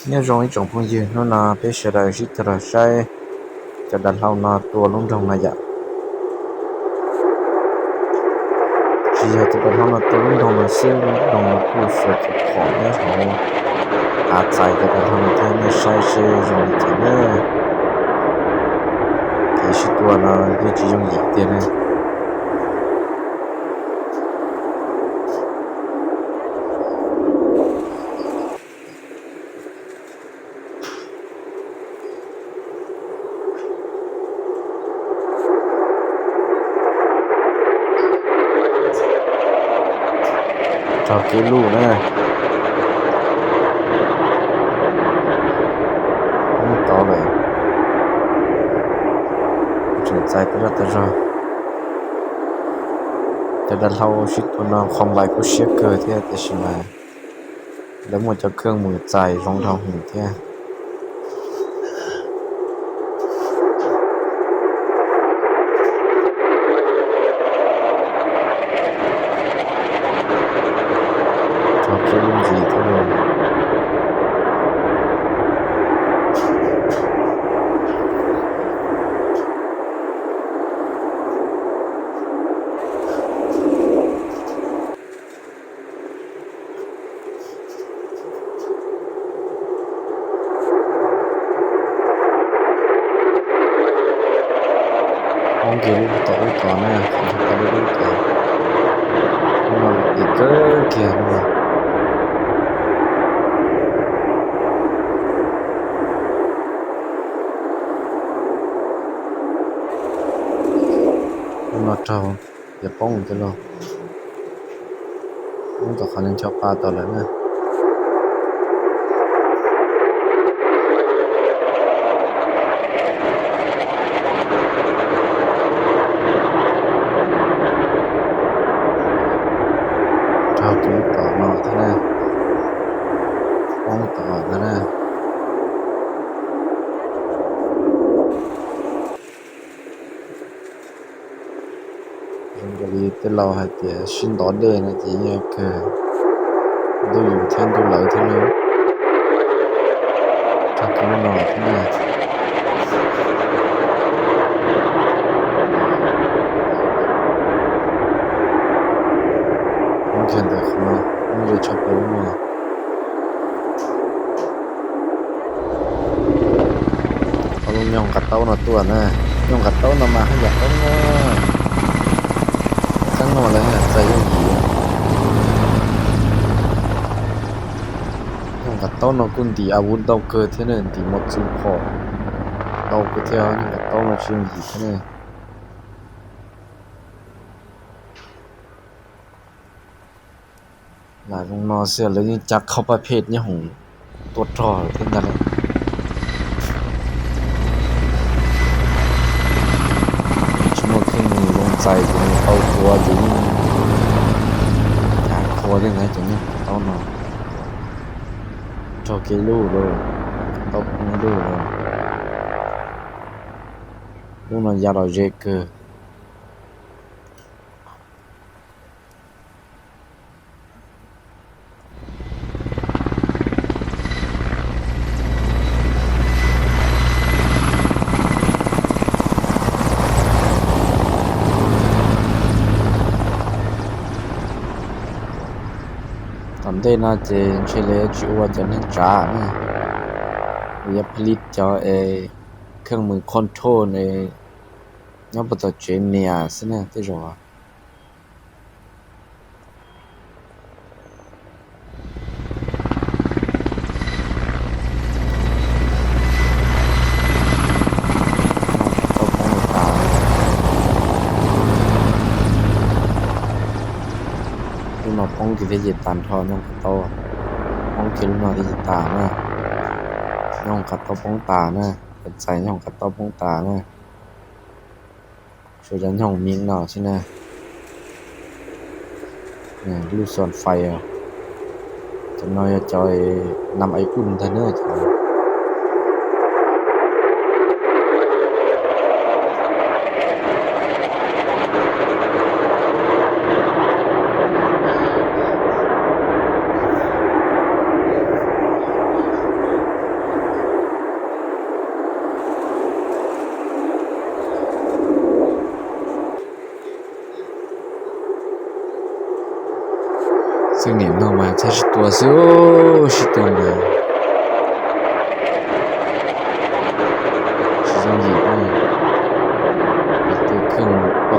Nyob zoo ib tsoom phooj ywg, hnub no peb sawv daws sib cog los saib cov dav hlau no tua lub nroog no yom. Tsis yog cov dav hlau no tua lub nroog no xwb, lub nroog no kuj xuas cov phom nyob hauv av txais cov dav hlau no thiab, nej saib seb zoo li cas na. Kev sib tua no yeej tsis yooj yim tiag na. Raug kev luj na. Poob tod lawm. Tseem txais tau zaj tau zog. Cov dav hlau sib tua no qhov npais kuj siab kawg thiab, tiam sis mas lawv muaj cov kheej mus txais zoo dhau hwv thiab. Raug kev luj ntxiv thiab lauj. Poob kiag lub tom ub tod na, qhov nrhiav tau lub ub tod. Lub no los pim kawg kiag lub no. Lub no raug tias poob tiag lauj. Poob tom qhov ncho pa tod lawm na. Raug tus tom no thiab na. Poob tom ntag na. Zoo nkaus li tej laus hais tias sib ntov dej no ces yeej kawg ntuj yus thiab ntuj lawv thiab lauj. Raug kiag lub no thiab na. Poob kiag ntawm qhov no, poob ze tshaj plaws lub no. Ob lub nyoog nqa taub no tuaj na. Nyoog nqa taub no mas haj yam qeeb na. Qeeb no mas lawv txais yooj yim. Nyoog nqa taub no kuj ntim a vuv ntau kawg thiab na, ntim mos txwv phom ntau kawg thiab, nyoog nqa taub no tsis yooj yim thiab na. Lam zoo no xwb lawv yeej cab qhov paj phem nyob hoom tuaj rog thiab ntag lauj. Tsis muaj kheej mus zoo txais ces nws tau tua ces yeej cav qhua thiab ntag cov nyoog taub no. Raug kev luj lawm, taub poob ib lub lawm. Lub no ya los ze kawg. Tom ntej no ces ntshe lawv tsis ua cov neeg tsav na, lawv yuav pha li cov es kheej mus control nyob puag tom tsev nias xwb na tej zaum. Tau poob tas. Lub no poob kiag thiab ces tas nrho nyoog qab taub. Poob kiag lub no thiab ces tas na. Nyoog qab taub poob tas na. Cov txais nyoog qab taub poob tas na. Tshuav cov nyoog miv no xwb na. Lub xon fais, cov no yog cov nam ai un ntag na. Xwb, sib tua ntawd tsis yooj yim ne, vim tus kheej loj ko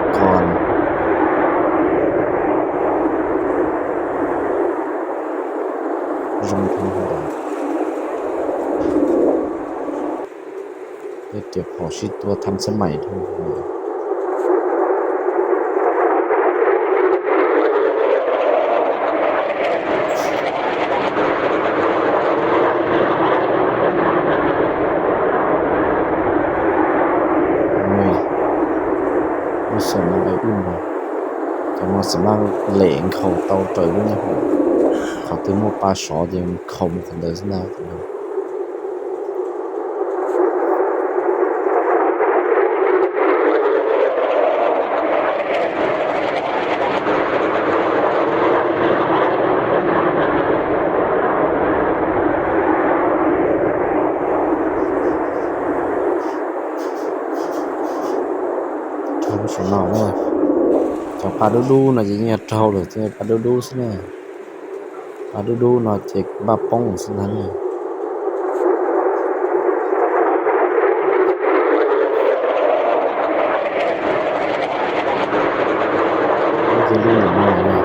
zoo thoob ntawd. Tej riam phom sib tua tham xab mais dhau. Lub xeem no nqe ub no, cov no xam maj lem nkhaus tau raws lub nyuag hu, qhov twg muaj pa sov ces nkhaus mus qhov ntawd xwb ntag. Rau lub saum no na, cov pa dub dub no ces yeej yog raug lawm, ces pa dub dub xwb na. Pa dub dub no ces npaj poob xwb ntag na. Ces lub ntawm no na.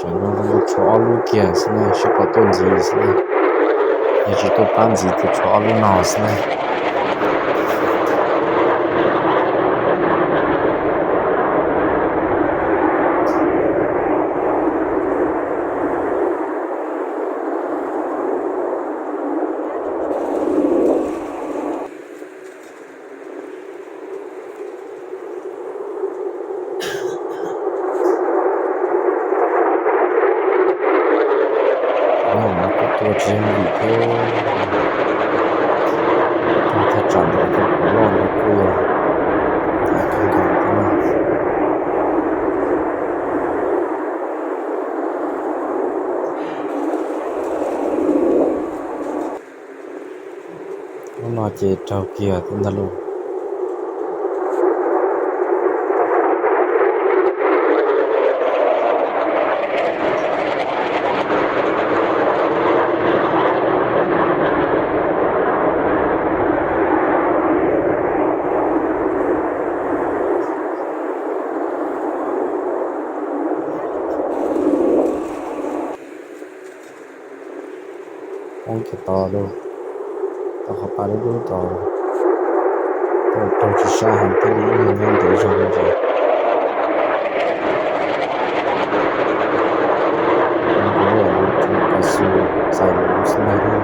Tsam no tshuav ob lub kiag xwb na, sib pom tuaj ntxiv xwb na. Yog tsis tuaj pab ntxiv ces tshuav ob lub no xwb na. Tus no kuj tua tsis yooj yim thiab. Raug thaj tsam ntawd, raug qhov loj ntawd kuj yog av kawg nkaus thiab na. Lub no ces raug kiag thiab ntag lauj. Poob kiag tod lauj, tau qhov pa dub dub tod, tau raug tsis sab heev thiaj li ib nyuag nyob ntev zog me ntsis. Kuv yam li rau kav xu txais luv xwb ntag na.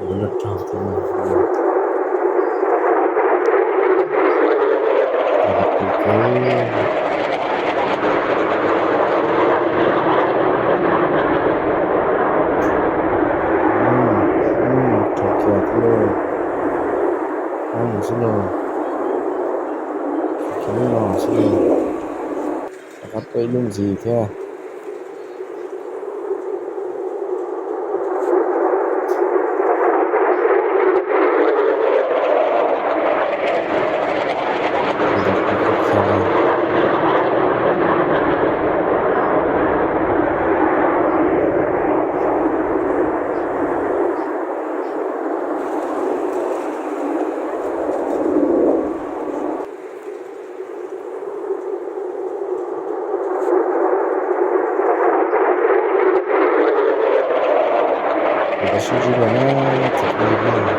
Lub no raug thiab no. Qis kawg. Raug kiag thiab lauj. Poob xwb lauj. Kiag lub no xwb lauj. Rov qab tuaj ib lub ntxiv thiab. Tus no kuj kiag li. Los sib ntsib dua na, txawm li na.